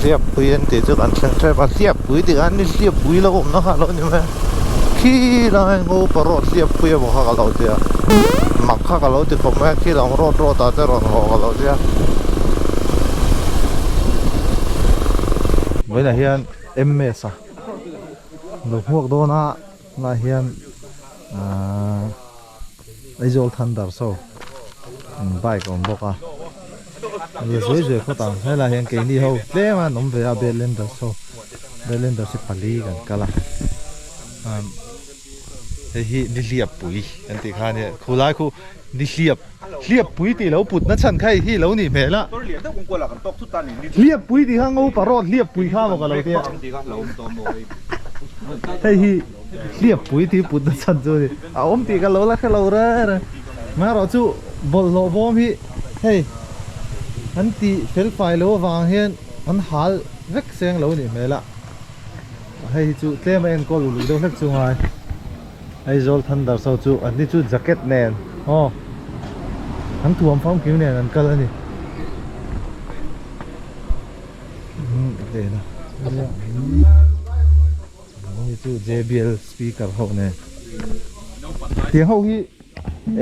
Hliappui an tih chu kan thleng tep a, Hliappui tih khan ni Hliappui lo awmna kha a lo ni mai a, khi lai Ngopa road Hliappui emaw kha ka lo ti a, mak kha ka lo ti khawp mai a, khi lam road road ah te rawn haw ka lo ti a. Vawiinah hian MS a lo hmuak dawn a, tunah hian ahh. Aizawl Thunder saw bike a awm bawk a ni zui zui phawt ang helai hian keini ho tlem a an awm ve a Badlander saw Badlander hi pali kan kal a hei hi nihliap pui kan tih kha ania khulai khu nihliap hliap pui tih lo put na chhan kha hei hi lo nih hmel a hliap pui tih kha ngopa road hliap pui kha maw ka lo tia hei hi. Hliap pui tih put na chhan chu a ni. A awm tih ka lo la hre lo reng reng. Amaherawh chu bawlhhlawh bawm hi hei an tih fel fai lo avang hian an hal vek seng lo nih hmel a. Hei hi chu tlem a enkawl uluk deuh hlek chu ngai. Aizawl Thunder saw chu an ni chu jacket nen aw an thuam famkim nen an kal a ni. Hei chu JBL speaker ho nen tiang ho hi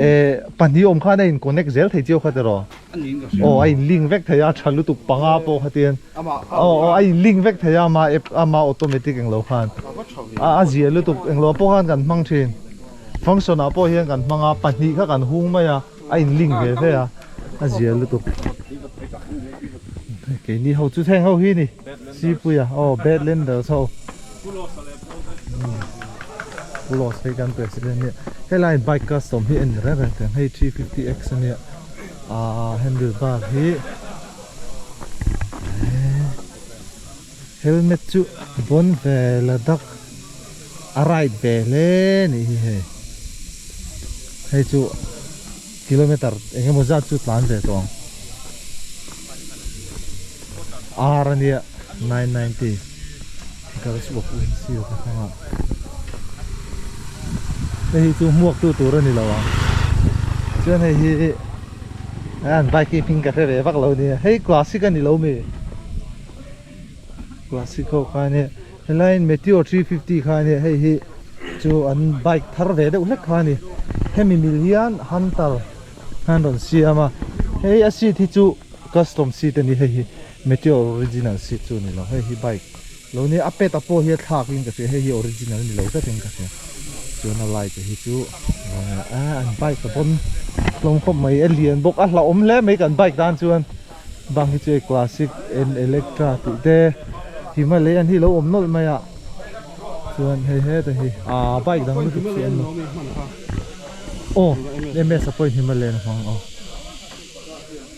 eh pahnih awm khan a in connect zel thei chiau kha tiraw aw a in link vek thei a tha lutuk panga pawh kha tian aw aw a in link vek thei a ama app ama automatic englo khan a a zia lutuk englo pawh khan kan hmang thin function ah pawh hian kan hmang a pahnih kha kan hung mai a a in link ve ve a a zia lutuk keini ho chu heng ho hi ni Sipuia aw Badlanders ho Pulos hei kan president ania helai bike custom hi en reng reng teng hei 350x ania ah handle bar hi helmet chu bon ve Ladakh a ride ve hle nih hi hei hei chu kilometer eng emaw zat chu tlan ve tawh ang R ania 990 girls walk in sir te hmang a hei hi chu hmuak tu tur ani lo ang chuan hei hi an bike hi hming ka hre ve vak lo ania hei classic ani lo mi classic ho kha ania Helaiin Meteor 350 kha ania hei hi chu an bike thar ve deuh hlek kha a ni hemi mil hian Hunter khan rawn siam a hei a seat hi chu custom seat a ni hei hi Meteor original seat chu a ni lo hei hi bike lo nia a pet a pawh hi a thlak in ka hria hei hi original a ni lo tlat in ka hria chuan a light hi chu an bike a pawn hlawm khawp mai a lian bawk a hlauhawm hle mai kan bike tan chuan. Bang hi chu hei classic and electra tih te Himalayan hi lo awm nawlh mai a chuan hei heta hi ah bike dang lutuk chu an aw ms a pawhin Himalayan a hmang aw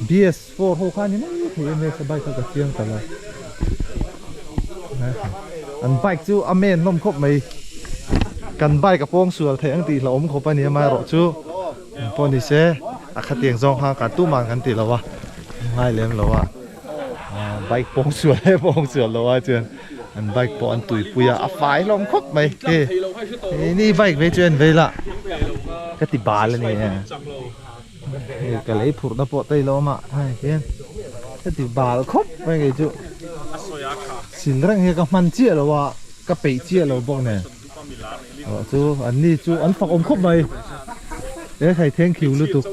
bs4 ho kha a ni mai thei ms a bike kha ka chiang ta lo an bike chu a men hlawm khawp mai kan bike a pawng sual theih ang tih hlauhawm khawp a ni amaherawh chu. Pawh ni se a khatiang zawng kha kan tumah kan ti lo a ngai lem lo a bike pawng sual e pawng sual lo a chuan an bike pawh an tuipui a a fai hlawm khawp mai he ni bike ve chu en vei la ka ti bal a ni e hei ka lei phurh na pawh tei lo awm a hei hian ka ti bal khawp mai kei chu sil reng hi ka hman chiah lo a ka peih chiah lo bawk nen. Aw chu an ni chu an fak awm khawp mai he khai thank you lutuk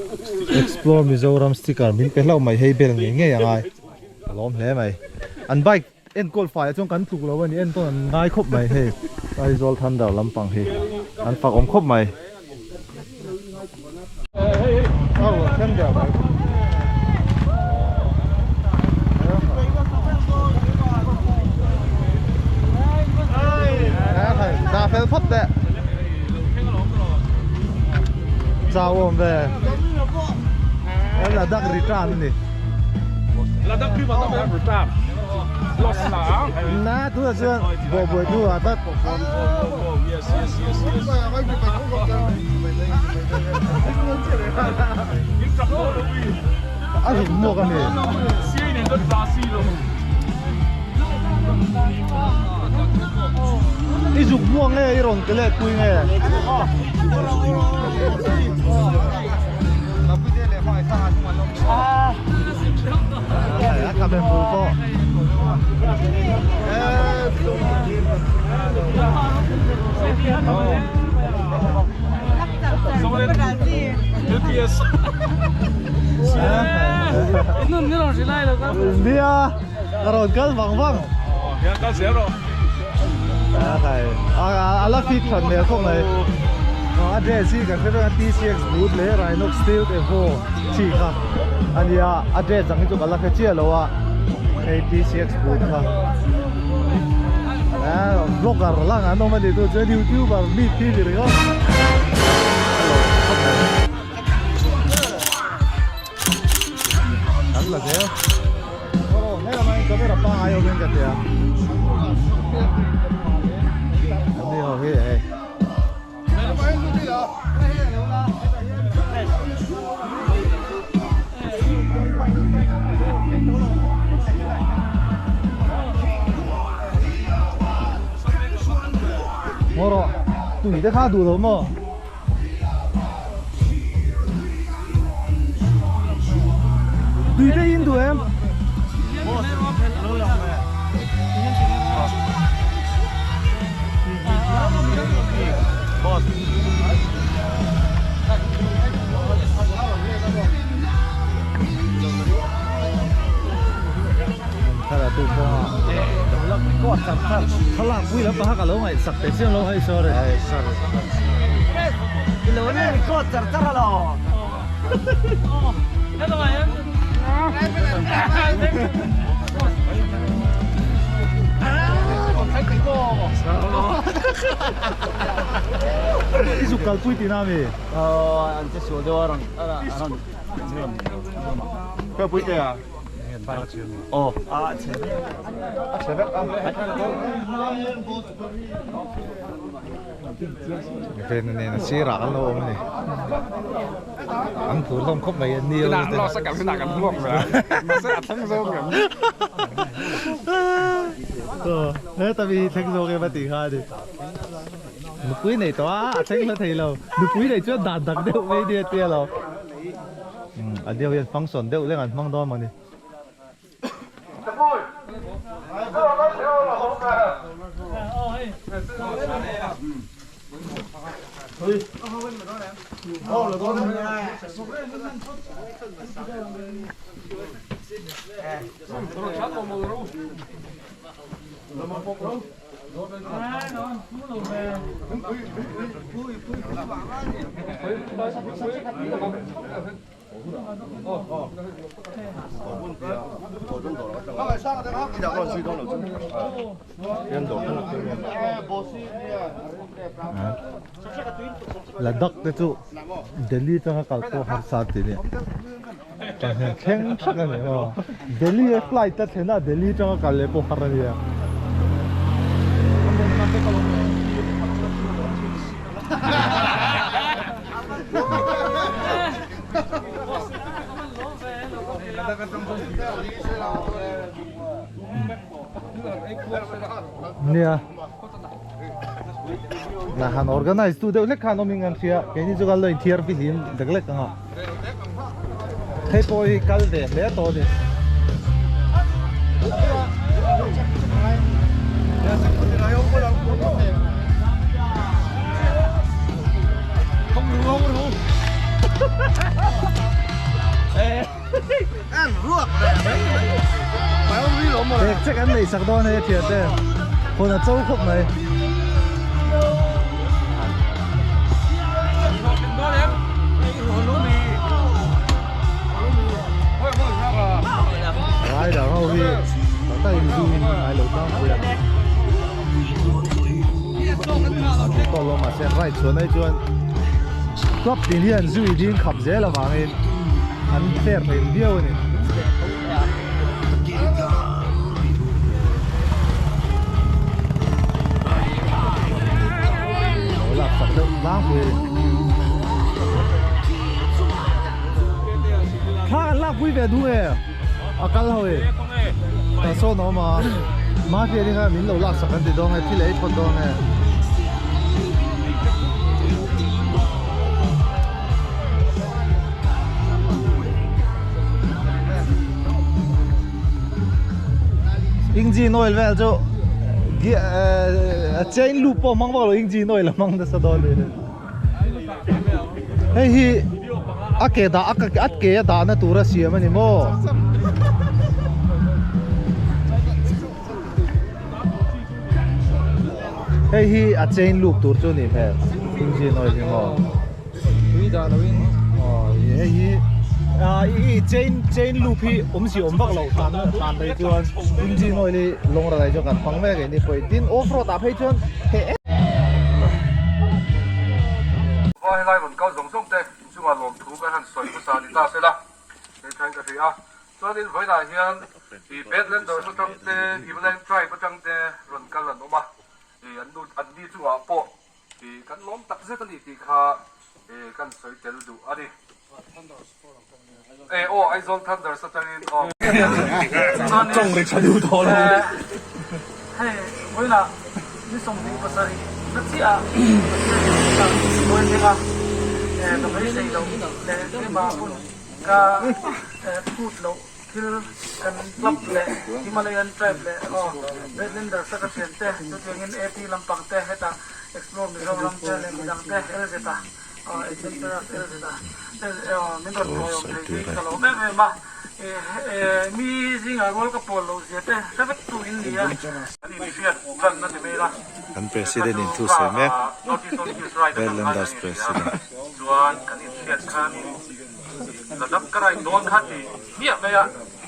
explore Mizoram sticker min pe hlauh mai hei bel ngei ngei a ngai ka lawm hle mai an bike enkawl fai ah chuan kan tluk lo a ni entawn an ngai khawp mai hei Aizawl Thunder lampang hi an fak awm khawp mai. Chau awm ve Ladakh return a ni Ladakh return Lost la Na tunah chuan buabuai hnuah tak A zuk hmuak a mi. I zuk hmuak nge i rawn ke leh pui nge? A kha bembul pawh. Nia ka rawn kal vang vang. A la fit that hmel khawp mai. A dress hi kan hre vek a TCX boot leh Rhinox steel evo chi kha a nia a dress ang hi chu ka la hre chiah lo a hei TCX boot kha vlogger lang an awm a ni tu chuan youtuber mi thi ni ringawt kan la zel aw he lamah hian camera pangai awmin ka tia ani ho hi hei. Maw rawh tui te kha duh lo maw? Tui te in duh em? Thlalak pui lam paha ka lo ngaihsak teh chiang lo hei sorry. Sorry. I zuk kalpui tihna ami? An che sual deuh a rawn a rawn Kalpui teh a? Aw a chhe vek. A chhe vek a. Vena nen a sirah an lo awm a ni. An phur hlawm khawp mai a ni. Heta mi hi thleng zawk em a tih kha a ni. Nupui nei tawh a, a thleng hla thei lo. Nupui nei chuan dan dak deuh mai nia tia lo. A deuh hian function deuh leng an hmang dawn mawni. Ladakh te chu Delhi atanga kal pawh harsa tih nia chuan hian thleng thak a ni maw Delhi a flight a thlen a Delhi atanga kal leh pawh har a nia. Nia na han organize tu deuh hlek khan awm in kan hria keini chu kan lo inthiar fihlim lek lek ang a hei pawh hi kal ve hle tawh a ni. Bag check an neih sak dawn hei a thian te hun a cho khawp mai. Rider ho hi tak takin zoom in ngai lo tlangpui a. Tawh lo mahse ride chhuah nai chuan club tin hian zui ding khap zel avangin an fair thei viau a ni. Lo lak sak deuh tlangpui a ni. Thla kan lakpui ve duh e a kal ho e ta sawn a awm a mafia te khan min lo lak sak an ti dawn e thil ei phawt dawn e. Engine oil vel chu chain loop pawh hmang vak lo engine oil a hmang nasa dawn ni. Hei hi a ke dah a ke a dahna tura siam a ni maw? Hei hi a chain loop tur chu ni hmel engine oil hi maw tui dah lo in aw hei hi ah i chain chain loop hi awm si awm vak lo tlan tlan rei chuan engine oil hi long run ah chuan kan hmang mek a ni pawhin tin off road ah phei chuan he Khua helai rawn kal zawng zawng te inchungah lawmthu kan han sawi hmasa ni ta sela hei thain ka hria a. Chuanin vawiinah hian i Badlanders atang te, Himalayan Tribe atang te rawn kal an awm a, i an nu an ni chungah pawh i kan lawm tak zet a ni tih kha i kan sawi tel duh a ni. E aw Aizawl Thunders atangin aw. Chuanin hei vawiinah ni 27 na chiah ah Pathian in ka thleng a, ka beisei loh leh keimah hun Ka phut loh thil kan club leh Himalayan tribe leh aw Redlanders a ka thian te chutiangin AP lampang te hetah Explore Mizoram te leh midang te LZ a aw Adventurous LZ a te min rawn tawiawm thei hi ka lawm em em a mi zingah rual ka pawl loh zia te hre vek tu in ni a. Kan inhriat tlanna ti mai ila. Kan President in thu sawi mek Redlanders President. Chuan kan inhriat khanin Ladakh ka rai dawn kha ti hmiah mai a,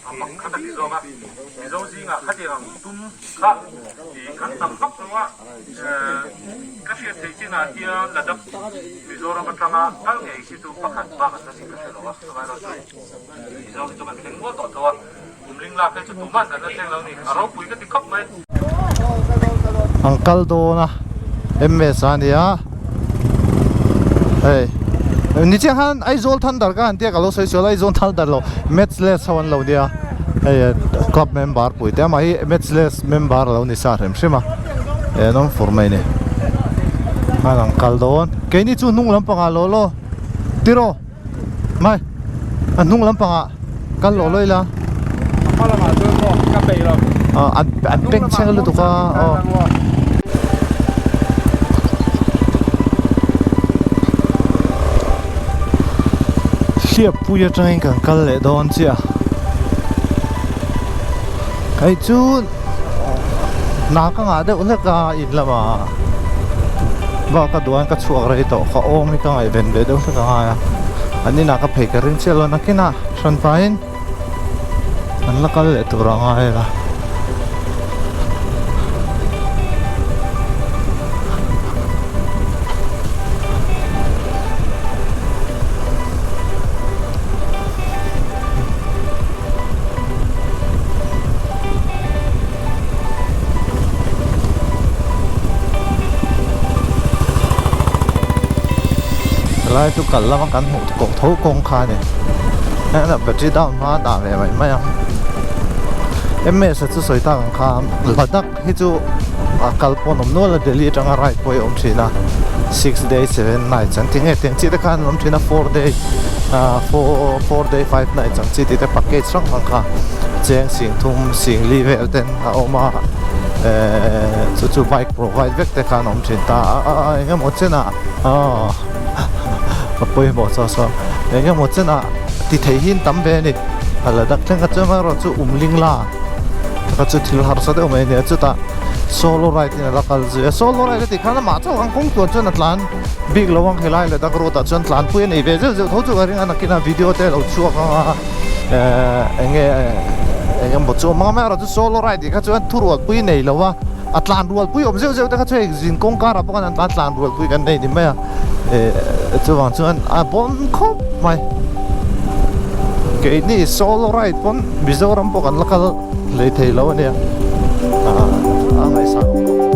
a mak kha ka ti zawk a, Mizo zingah khatiang ang tum kha ti kan tam vak lo a, ka hriat theih chinah hian Ladakh Mizoram atanga kal ngei hi chu pakhat bak an la nih ka hre lo a, amaherawhchu Mizo hi chu kan thleng mual tawh tho a, kum ling lak hi chu tuman kan la thleng lo ni, a ropui ka ti khawp mai. An kal dawn a MS a nia hei ni chiah khan Aizawl Thunder ka han tia ka lo sawi sual a Aizawl Thunder lo Matchless ho an lo nia hei club member pui te amah hi Matchless member a lo ni sa hrim hrim a eh an awm fur mai ni khan an kal dawn keini chu hnung lampangah law law tiraw. Mai a hnung lampangah kal lawh lawih la. A hma lamah chuan maw ka peih lo. Aw an an peng chheng lutuk a aw. Hliappui atangin kan kal leh dawn chiah. Hei chu hna ka ngah deuh hlek a in lamah bak ka duh a ka chhuak rei tawh ka awm hi ka ngaihven ve deuh hlek a ngai a an inah ka phei ka ring chiah lo nakinah hran pahin an la kal leh tur a ngai a. Helai chu kal lama kan hmuh kawh tho kawng kha a ni heng battery down hma a dah ve mai mai ang ms a chu sawi tak ang kha Ladakh hi chu a kal pawn awm nual a Delhi atanga ride pawh hi a awm thin a six day seven nights an ti nge tiang chi te khan an awm thin a four day ah four four day five nights ang chi tih te package hrang hrang kha cheng sing thum sing li vel ten a awm a ehh chu chu bike provide vek te khan a awm thin ta a a eng emaw chenah aw a pawimawh chaw saw eng emaw chenah ti thei hi an tam ve a ni a Ladakh thleng kha chuan erawh chu umling la. Ka chu thil harsa deuh mai a nia chutah solo ride in a la kal zui a solo ride a tih khan amah chauh ang kawng tluan chuan a tlan bik lo ang helai Ladakh road ah chuan tlan pui a nei ve zeuh zeuh tho chu ka ring a nakinah video te a lo chhuak ang a ehh eng nge eng emaw chu awm ang a amaherawhchu solo ride tih kha chuan thu rual pui nei lo a a tlan rual pui awm zeuh zeuh te kha chu hei zin kawng karah pawh khan an tlan tlan rual pui kan nei ni mai a ehh chuvang chuan a bawn khawp mai keini solo ride pawn Mizoram pawh kan la kal hlei thei lo a nia a ngaihsan awm khawp.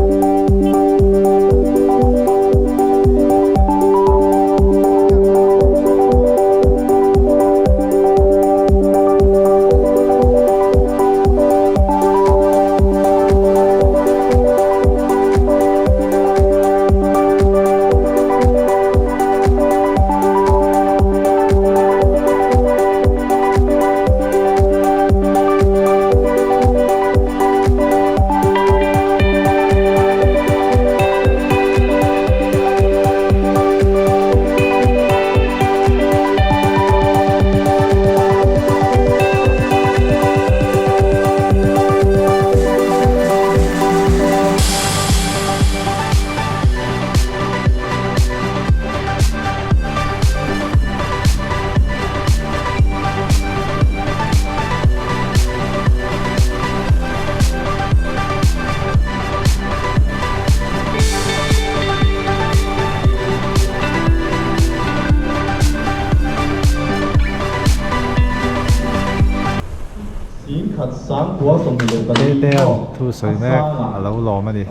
Tetea thu sawi mek a lo lawm a ni.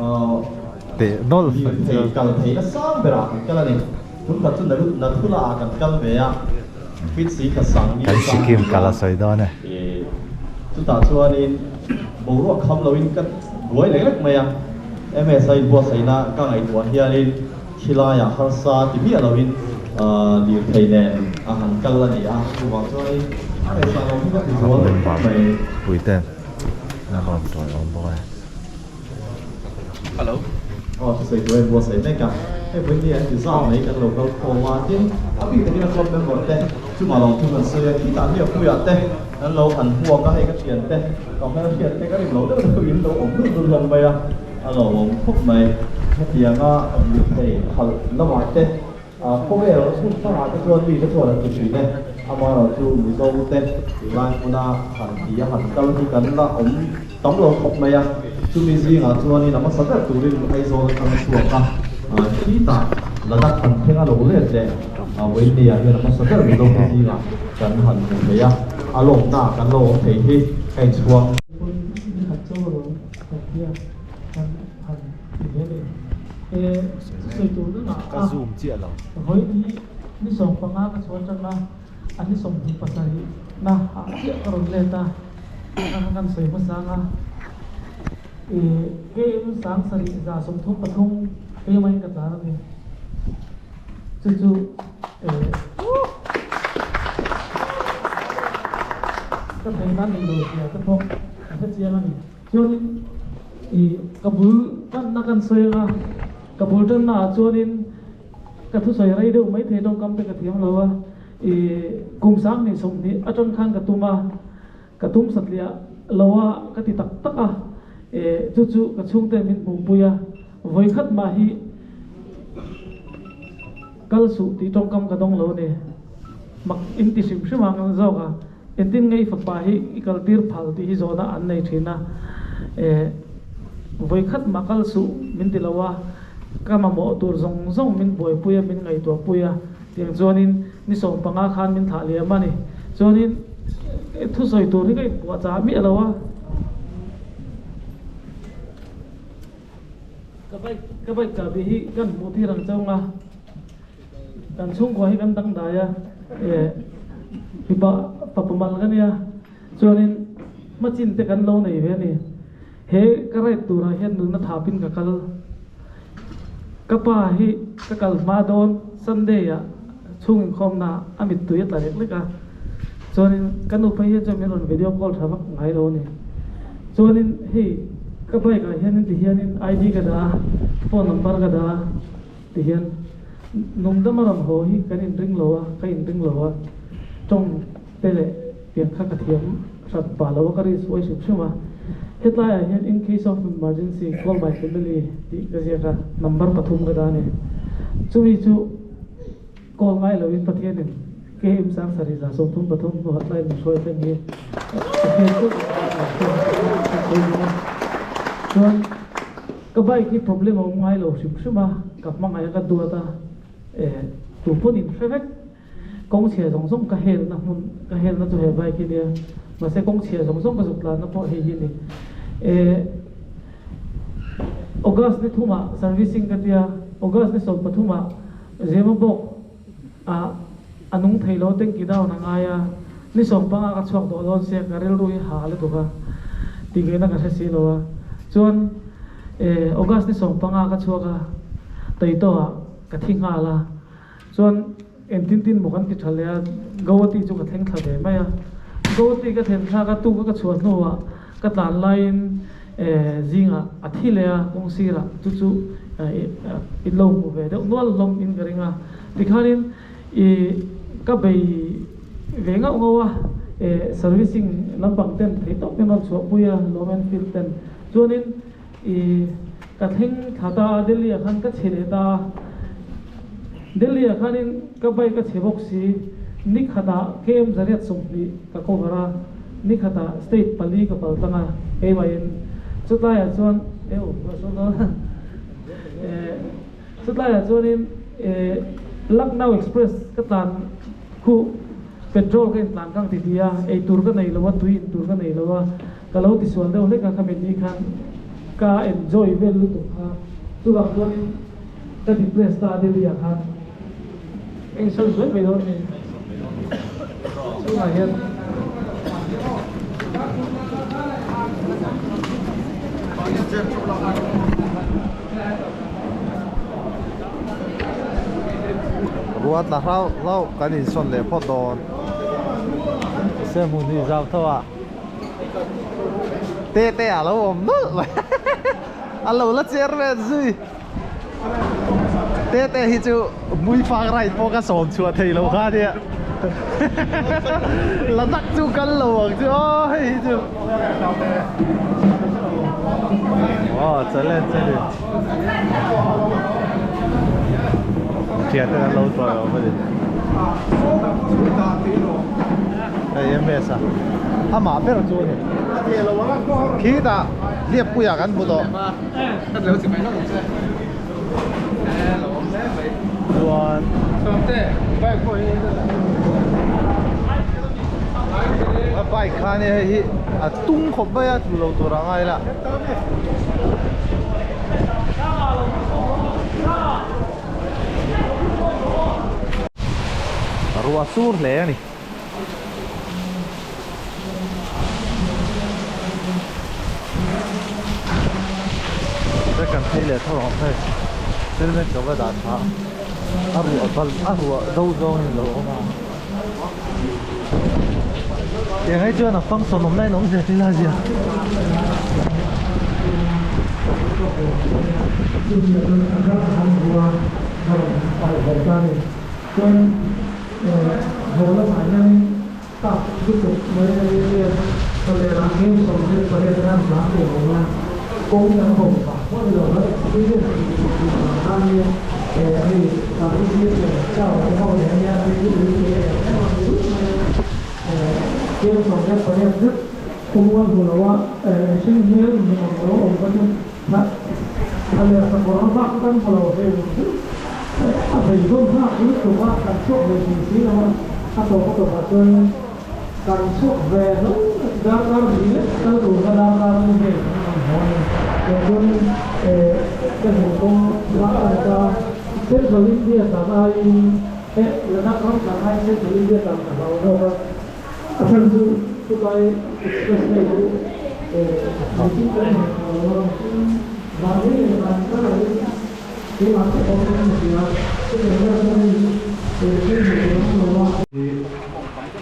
Teh nawlh mai chu. Kan Sikkim kal a sawi dawn e. Khilaiah harsa ti miah loin lirthei nen a han kal a ni a, chuvang chuanin a ngaihsan awm hi ka ti zual khawp mai. Pui ten a rawn tawi awm bawk e. Hello. Aw thusawi tur a inbuatsaih mek a, hei vawiin ni an ti zat mai kan lo kal khawm a, tin a bik takin a club member te chungah lo thu kan sawi a, khitah hliah puiah te kan lo han hmuak a, hei ka thian te ka hmelhriat te ka rim lo deuh deuh in lo awm deuh deuh hlawm mai a. A lawmawm khawp mai. Hetianga lirthei khalh lamah te, khawvel hmun hrangah te chuan mite chuan an ti thin e. Amaherawhchu Mizo te tunlai hmuna han ti a han kal hi kan la awm tam lo khawp mai a. Chumi zingah chuanin a hmasa ber turin Aizawl atanga chhuak a, khitah Ladakh han thleng a lo let leh Vawiinniah hian a hmasa ber Mizo te zingah kan han hmu thei a, a lawmnaah kan lo awm thei hi ka inchhuang. Ka zoom chiah lo. Chuanin ih ka bul tanna kan sawi anga, ka bul tanna ah chuanin ka thusawi rei deuh maithei tawngkam te ka thiam lo a, ih kum 20 atang khan ka tum a, ka tum satliah lo a ka ti tak tak a, ih chu chu ka chhungte min hmuhpui a, vawikhat mah hi kal suh tih tawngkam ka dawng lo a ni, mak in ti hrim hrim ang zawk a. Engtin nge i fapa hi i kaltir phal tih hi zawhna an nei thin a, eh, vawikhat mah kal suh min ti lo a, ka mamawh tur zawng zawng min buaipui a, min ngaihtuahpui a, tiang chuanin ni 15 khan min thlah liam a ni. Chuanin thusawi tur hi ka inpuahchah miah lo a. Ka bike, ka bike chahbi hi kan hmuh tir ang chauh nga. Kan chhungkua hi kan dangdai a, eh mipa fapa mal ka nia, chuanin hmachin te kan lo nei ve a ni. He ka ride turah hian nunna thapin ka kal. Ka pa hi ka kal hma dawn Sunday ah chhung inkhawmna a mittui a tla lek lek a, chuanin ka nu phei hian chuan min rawn video call tha vak ngai lo a ni. Chuanin hei ka bike ah hianin tihianin ID ka dah a, phone number ka dah a. Tihian nungdam a rawn haw hi kan inring lo a, ka inring lo a, tawng te leh tiang kha ka thiam hrat pah lo a, ka risk uai hrim hrim a. Hetlaiah hian in case of emergency call my family tih ka ziak a, number pathum ka dah a ni. Chumi chu call ngai loin Pathianin KM 7333 hnuah tlai min hruai thleng hi Pathian chu ka sawi duh a. Chuan. Ka bike hi problem a awm ngai lo hrim hrim a, ka hmangaih a ka duat a, eh tu pawn in hre vek. Kawng chhia zawng zawng ka helna hmun, ka helna chu he bike hi nia, mahse kawng chhia zawng zawng ka zuk tlanna pawh hei hi a ni. Eh August ni thumah servicing ka tia, August ni 13ah Zemabawk ah a nung thei lo tanki down a ngai a, ni 15 ka chhuak tawh dawn sia ka rilru hi ha lutuk a tih ngaihna ka hre si lo a, chuan eh August ni 15 ka chhuak a Taito ah ka thi nghal a, chuan engtin tin maw kan ti tha leh a, Guwahati chu ka thleng thla ve mai a, Guwahati ka thlen thlak a tuk a ka chhuah hnuah ka tlan laiin eh zingah a thi leh a kawng sirah chu chu eh in lo hmu ve deuh nual hlawm in ka ring a tikhanin ih ka bei ve ngauh ngauh a eh servicing lampang ten thei tawp in rawn chhuah pui a Lawm Enfield ten chuanin ih ka thleng thla ta a Delhi ah khan ka chhe leh ta a Delhi ah khanin ka bike a chhe bawk si ni khatah KM 120 ka cover a Nikhatah state pali ka pal tlang a, keimahin chutlaiah chuan eu chutlaiah chuanin Lucknow Express ka tlan khuh. Petrol ka intlan kang ti ti a, eitur ka nei lo a, tui intur ka nei lo a, ka lo tisual deuh hlek a khami ni khan ka enjoy vel lutuk kha. Chuvang chuanin ka depress ta a Delhi ah khan eng sawi zuai mai dawn ni chhungah hian. Ruat la hlauh hlauh kan insawn leh phawt dawn. Se hmun hi zau tho a. Te te a lo awm nawlh mai. A lo la cher vel zui. Te te hi chu mui fang ride pawh ka sawm chhuah thei lo kha nia. La tak chu kal lo ang chu aw hei hi chu. Aw challenge a ni. Thian te kan lo tawi awm a ni. Hei MS a amah ber chu a ni. Khitah Liappuia kan hmu tawh. Chuan a bike kha nia hei hi a tung khawp mai a tlu lo tur a ngai la. Ruah sur hle a ni. Ka kan phei leh tho ang hei helmet ka va dah tha a ruah bal a ruah do zawng in lo awm a tiang hei chuan a function awm lain awm zet ila zia. Haw lamah hianin staff lutuk mai a ni nia, Thawlehah hian 28 khan hla tur a awm a, kawng kan haw phah pawh ni lo kha experience tih tur tih vang khan nia hei Rca leh Chau te ho leh nia hei chu ui te em em a ni dup mai a, game 28 zet khawmual hmu lo a mihring hmel ni awm lo awm kha chu Thlaleh sakawr bak kan hmu lo hei ang chu a beidawn nghak lutuk a, kan chhuak ve thei si lo a, a tawp a tawpah chuan kan chhuak ve hlauh darkar hnih lek kal tur kha darkar lu vel kan rawn haw a ni. Tiang chuan ka zin kawng lak a ni ta, Central India tlan aiin eh Ladakh ram tlan aiin Central India tlan ka hlau zawk a. A chhan chu chulai express way chu mihring kan hmu tawh lo a, mahni leh mahni kal loin keimah chiah pawh kan hmu thei a, chutiang vel chuan hei mihring hmu tur an awm lo a.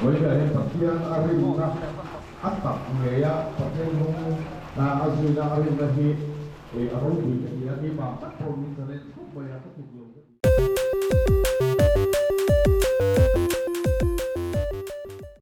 Vawiin hian Pathian a rinna a tak ngei a, Pathian hnung a zuina a rinna hi a ropui ka ti a, keimah tak pawh min challenge khawp mai a, ka tluk lo.